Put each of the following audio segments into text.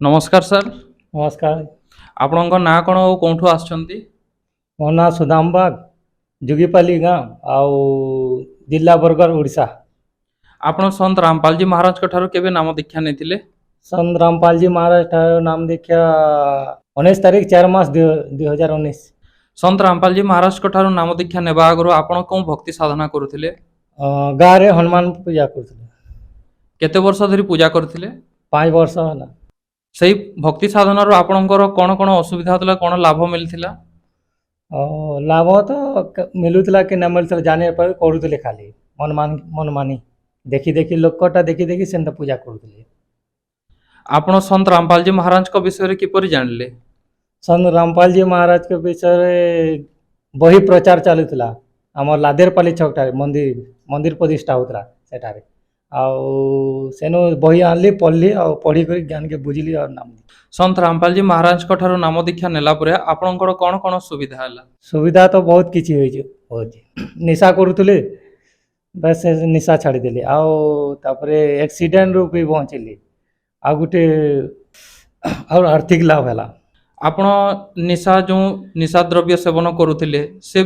ନମସ୍କାର ସାର୍। ନମସ୍କାର। ଆପଣଙ୍କ ନାଁ କ'ଣ ଆଉ କେଉଁଠୁ ଆସିଛନ୍ତି? ମୋ ନାଁ ସୁଦାମ ବାଗ, ଯୁଗିପାଲି ଗାଁ ଆଉ ଜିଲ୍ଲା ବରଗଡ଼, ଓଡ଼ିଶା। ଆପଣ ସନ୍ତ ରାମପାଲଜୀ ମହାରାଜଙ୍କ ଠାରୁ କେବେ ନାମ ଦୀକ୍ଷା ନେଇଥିଲେ? ସନ୍ତ ରାମପାଲଜୀ ମହାରାଜ ଠାରୁ ନାମ ଦୀକ୍ଷା 19 ତାରିଖ 4 ମାସ 2019। ସନ୍ତ ରାମପାଲଜୀ ମହାରାଜଙ୍କ ଠାରୁ ନାମ ଦୀକ୍ଷା ନେବା ଆଗରୁ ଆପଣ କେଉଁ ଭକ୍ତି ସାଧନା କରୁଥିଲେ? ଗାଁରେ ହନୁମାନ ପୂଜା କରୁଥିଲେ। କେତେ ବର୍ଷ ଧରି ପୂଜା କରୁଥିଲେ? 5 ବର୍ଷ ହେଲା। ସେଇ ଭକ୍ତି ସାଧନାରୁ ଆପଣଙ୍କର କ'ଣ କ'ଣ ଅସୁବିଧା ହେଉଥିଲା, କ'ଣ ଲାଭ ମିଳିଥିଲା? ଆଉ ଲାଭ ତ ମିଳୁଥିଲା କି ନ ମିଳୁଥିଲା ଜାଣିବା ପାଇଁ କରୁଥିଲେ, ଖାଲି ମନ ମାନି ଦେଖି ଦେଖି, ଲୋକଟା ଦେଖି ଦେଖି ସେମିତି ପୂଜା କରୁଥିଲେ। ଆପଣ ସନ୍ତ ରାମପାଲଜୀ ମହାରାଜଙ୍କ ବିଷୟରେ କିପରି ଜାଣିଲେ? ସନ୍ତ ରାମପାଲଜୀ ମହାରାଜଙ୍କ ବିଷୟରେ ବହି ପ୍ରଚାର ଚାଲୁଥିଲା ଆମର ଲାଦେରପାଲି ଛକଟାରେ, ମନ୍ଦିର ପ୍ରତିଷ୍ଠା ହେଉଥିଲା ସେଠାରେ। ଆଉ ସେନୁ ବହି ଆଣିଲି, ପଢ଼ିଲି ଆଉ ପଢ଼ିକରି ଜ୍ଞାନକେ ବୁଝିଲି ଆଉ ନାମ ସନ୍ତ ରାମପାଲଜୀ ମହାରାଜଙ୍କ ଠାରୁ ନାମ ଦୀକ୍ଷା ନେଲା ପରେ ଆପଣଙ୍କର କ'ଣ କ'ଣ ସୁବିଧା ହେଲା? ସୁବିଧା ତ ବହୁତ କିଛି ହେଇଛି, ବହୁତ। ନିଶା କରୁଥିଲି, ବାସ୍, ସେ ନିଶା ଛାଡ଼ିଦେଲି। ଆଉ ତାପରେ ଆକ୍ସିଡେଣ୍ଟରୁ ବି ବଞ୍ଚିଲି। ଆଉ ଗୋଟେ ଆଉ ଆର୍ଥିକ ଲାଭ ହେଲା। ଆପଣ ନିଶା, ଯେଉଁ ନିଶା ଦ୍ରବ୍ୟ ସେବନ କରୁଥିଲେ, ସେ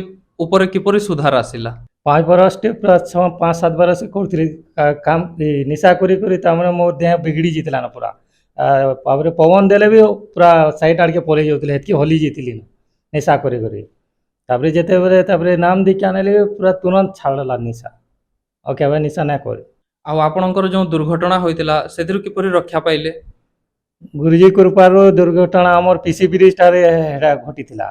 ଉପରେ କିପରି ସୁଧାର ଆସିଲା? 5 ବରଷଟେ ପୁରା 6, 5, 7 ବରଷ କରୁଥିଲି କାମ। ଏ ନିଶା କରି କରି ତାମାନେ ମୋ ଦେହ ବିଗିଡ଼ି ଯାଇଥିଲା ନା ପୁରା। ତାପରେ ପବନ ଦେଲେ ବି ପୁରା ସାଇଡ୍ ଆଡ଼କେ ପଳେଇ ଯାଉଥିଲି, ହେତ୍କି ହଲି ଯାଇଥିଲି ନିଶା କରି କରି। ତାପରେ ଯେତେବେଳେ ତାପରେ ନାମ ଦୀକ୍ଷା ନେଲି, ପୁରା ତୁରନ୍ତ ଛାଡ଼ିଲା ନିଶା, ଆଉ କେବେ ନିଶା ନାଇଁ କରେ। ଆଉ ଆପଣଙ୍କର ଯେଉଁ ଦୁର୍ଘଟଣା ହୋଇଥିଲା, ସେଥିରୁ କିପରି ରକ୍ଷା ପାଇଲେ? ଗୁରୁଜୀ କୃପାରୁ। ଦୁର୍ଘଟଣା ଆମର ପିସି ବ୍ରିଜ ଠାରେ ହେଟା ଘଟିଥିଲା।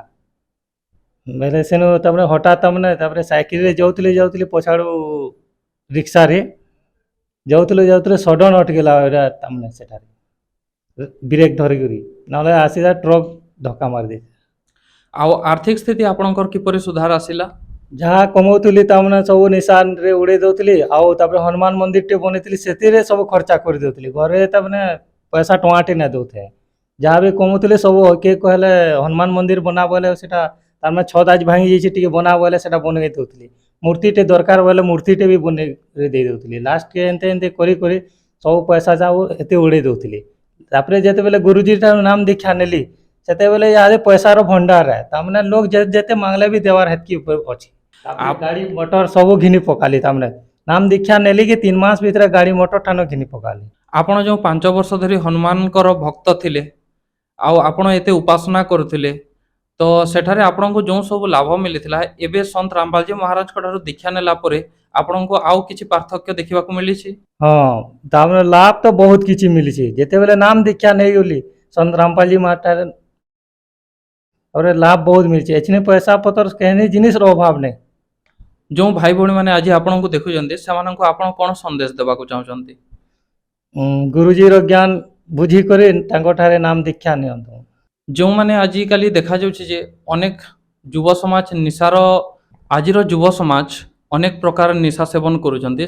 ବେଲେ ସେନୁ ତାପରେ ହଠାତ୍ ତାମାନେ ତାପରେ ସାଇକେଲରେ ଯାଉଥିଲି ଯାଉଥିଲି, ପଛଆଡ଼ୁ ରିକ୍ସାରେ ଯାଉଥିଲେ ଯାଉଥିଲେ ସଡନ୍ ଅଟକିଲା ଏଇଟା, ତାମାନେ ସେଠାରେ ବ୍ରେକ୍ ଧରିକରି, ନହେଲେ ଆସିଲା ଟ୍ରକ୍ ଧକ୍କା ମାରିଦେଇ। ଆଉ ଆର୍ଥିକ ସ୍ଥିତି ଆପଣଙ୍କର କିପରି ସୁଧାର ଆସିଲା? ଯାହା କମଉଥିଲି, ତାମାନେ ସବୁ ନିଶାରେ ଉଡ଼େଇ ଦଉଥିଲି। ଆଉ ତାପରେ ହନୁମାନ ମନ୍ଦିରଟେ ବନେଇଥିଲି, ସେଥିରେ ସବୁ ଖର୍ଚ୍ଚା କରିଦଉଥିଲି। ଘରେ ତାମାନେ ପଇସା ଟଙ୍କାଟେ ନାଇଁ ଦଉଥାଏ। ଯାହା ବି କମଉଥିଲି ସବୁ, କିଏ କହିଲେ ହନୁମାନ ମନ୍ଦିର ବନା ବୋଇଲେ ସେଟା, ତାମାନେ ଛତ ଆଜ ଭାଙ୍ଗି ଯାଇଛି, ଟିକେ ବନା ବୋଇଲେ ସେଟା ବନେଇ ଦଉଥିଲି। ମୂର୍ତ୍ତିଟେ ଦରକାର ବୋଇଲେ ମୂର୍ତ୍ତିଟେ ବି ବନେଇ ଦେଇ ଦଉଥିଲି। ଲାଷ୍ଟକେ ଏନ୍ତେ ଏନ୍ତେ କରି କରି ସବୁ ପଇସା ଯାଉ ଏତେ ଉଡ଼େଇ ଦଉଥିଲି। ତାପରେ ଯେତେବେଲେ ଗୁରୁଜୀ ଠାରୁ ନାମ ଦୀକ୍ଷା ନେଲି, ସେତେବେଲେ ଇହାଦେ ପଇସାର ଭଣ୍ଡାର ହେ। ତାମାନେ ଲୋକ ଯେତେ ମାଗଲେ ବି ଦେବାର ହେତ୍କି ଅଛି। ତାପରେ ଗାଡ଼ି ମଟର ସବୁ ଘିନି ପକାଲି। ତାମାନେ ନାମ ଦୀକ୍ଷା ନେଲି କି 3 ମାସ ଭିତରେ ଗାଡ଼ି ମଟର ଠାନ ଘିନି ପକାଲି। ଆପଣ ଯେଉଁ 5 ବର୍ଷ ଧରି ହନୁମାନଙ୍କର ଭକ୍ତ ଥିଲେ ଆଉ ଆପଣ ଏତେ ଉପାସନା କରୁଥିଲେ, ତ ସେଠାରେ ଆପଣଙ୍କୁ ଯେଉଁ ସବୁ ଲାଭ ମିଳିଥିଲା, ଏବେ ସନ୍ତ ରାମପାଲଜୀ ମହାରାଜଙ୍କ ଠାରୁ ଦୀକ୍ଷା ନେଲା ପରେ ଆପଣଙ୍କୁ ଆଉ କିଛି ପାର୍ଥକ୍ୟ ଦେଖିବାକୁ ମିଳିଛି? ହଁ, ତାମାନେ ଲାଭ ତ ବହୁତ କିଛି ମିଳିଛି। ଯେତେବେଲେ ନାମ ଦୀକ୍ଷା ନେଇଗଲି ସନ୍ତ ରାମପାଲଜୀ ମହାରାଜ, ତାପରେ ଲାଭ ବହୁତ ମିଳିଛି। ଏଛିନେ ପଇସା ପତ୍ର କେହି ଜିନିଷର ଅଭାବ ନାହିଁ। ଯେଉଁ ଭାଇ ଭଉଣୀମାନେ ଆଜି ଆପଣଙ୍କୁ ଦେଖୁଛନ୍ତି, ସେମାନଙ୍କୁ ଆପଣ କ'ଣ ସନ୍ଦେଶ ଦେବାକୁ ଚାହୁଁଛନ୍ତି? ଗୁରୁଜୀର ଜ୍ଞାନ ବୁଝିକରି ତାଙ୍କଠାରେ ନାମ ଦୀକ୍ଷା ନିଅନ୍ତୁ। ଯେଉଁମାନେ ଆଜିକାଲି ଦେଖାଯାଉଛି ଯେ ଅନେକ ଯୁବ ସମାଜ ନିଶାର, ଆଜିର ଯୁବ ସମାଜ ଅନେକ ପ୍ରକାର ନିଶା ସେବନ କରୁଛନ୍ତି,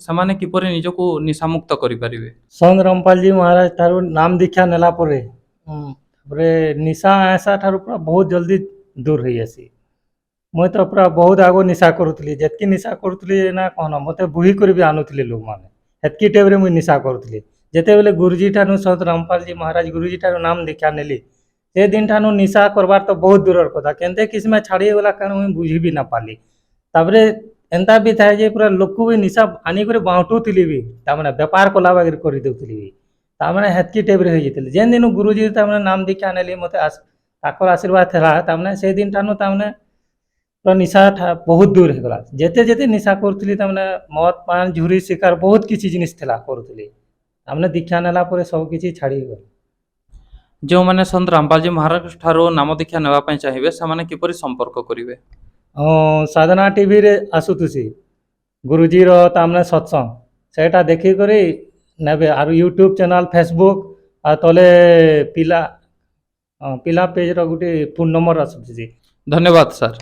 ସେମାନେ କିପରି ନିଜକୁ ନିଶାମୁକ୍ତ କରିପାରିବେ? ସନ୍ତ ରାମପାଲଜୀ ମହାରାଜ ଠାରୁ ନାମ ଦୀକ୍ଷା ନେଲା ପରେ ତାପରେ ନିଶା ଆଶା ଠାରୁ ପୁରା ବହୁତ ଜଲ୍ଦି ଦୂର ହେଇଆସି। ମୁଇଁ ତ ପୁରା ବହୁତ ଆଗ ନିଶା କରୁଥିଲି। ଯେତ୍କି ନିଶା କରୁଥିଲି ନା କହନ, ମୋତେ ବୋହି କରି ବି ଆଣୁଥିଲେ ଲୋକମାନେ, ହେତ୍କି ଟାଇମ୍ରେ ମୁଇଁ ନିଶା କରୁଥିଲି। ଯେତେବେଲେ ଗୁରୁଜୀ ଠାରୁ, ସନ୍ତ ରାମପାଲଜୀ ମହାରାଜ ଗୁରୁଜୀ ଠାରୁ ନାମ ଦୀକ୍ଷା ନେଲି, ସେ ଦିନ ଠାନୁ ନିଶା କରବାର୍ ତ ବହୁତ ଦୂରର କଥା, କେନ୍ତେ କିସମେ ଛାଡ଼ି ହେଇଗଲା କାରଣ ମୁଇଁ ବୁଝି ବି ନା ପାରିଲି। ତାପରେ ଏନ୍ତା ବି ଥାଏ ଯେ ପୁରା ଲୋକକୁ ବି ନିଶା ଆନିକରି ବାଣ୍ଟୁଥିଲି ବି, ତାମାନେ ବେପାର କଲା ବାଗିର କରିଦେଉଥିଲି ବି। ତାମାନେ ହେତ୍କି ଟାଇପ୍ରେ ହେଇଯାଇଥିଲି। ଯେନ୍ ଦିନୁ ଗୁରୁଜୀ ତାମାନେ ନାମ ଦୀକ୍ଷା ନେଲି, ମୋତେ ତାଙ୍କର ଆଶୀର୍ବାଦ ଥିଲା, ତାମାନେ ସେ ଦିନ ଠାନୁ ତାମାନେ ପୁରା ନିଶା ବହୁତ ଦୂର ହେଇଗଲା। ଯେତେ ଯେତେ ନିଶା କରୁଥିଲି, ତାମାନେ ମଦ, ପାନ, ଝୁରି, ଶିକାର, ବହୁତ କିଛି ଜିନିଷ ଥିଲା କରୁଥିଲି, ତାମାନେ ଦୀକ୍ଷା ନେଲା ପରେ ସବୁ କିଛି ଛାଡ଼ି ହେଇଗଲା। ଯେଉଁମାନେ ସନ୍ତ ରାମପାଲଜୀ ମହାରାଜ ଠାରୁ ନାମ ଦୀକ୍ଷା ନେବା ପାଇଁ ଚାହିଁବେ, ସେମାନେ କିପରି ସମ୍ପର୍କ କରିବେ? ହଁ, ସାଧନା ଟିଭିରେ ଆସୁଥିସି ଗୁରୁଜୀର ତାମାନେ ସତ୍ସଙ୍ଗ, ସେଇଟା ଦେଖିକରି ନେବେ। ଆରୁ ୟୁଟ୍ୟୁବ୍ ଚ୍ୟାନେଲ୍, ଫେସବୁକ୍ ଆଉ ତଲେ ପିଲା, ହଁ, ପିଲା ପେଜ୍ର ଗୋଟେ ଫୋନ୍ ନମ୍ବର ଆସୁଥିସି। ଧନ୍ୟବାଦ ସାର୍।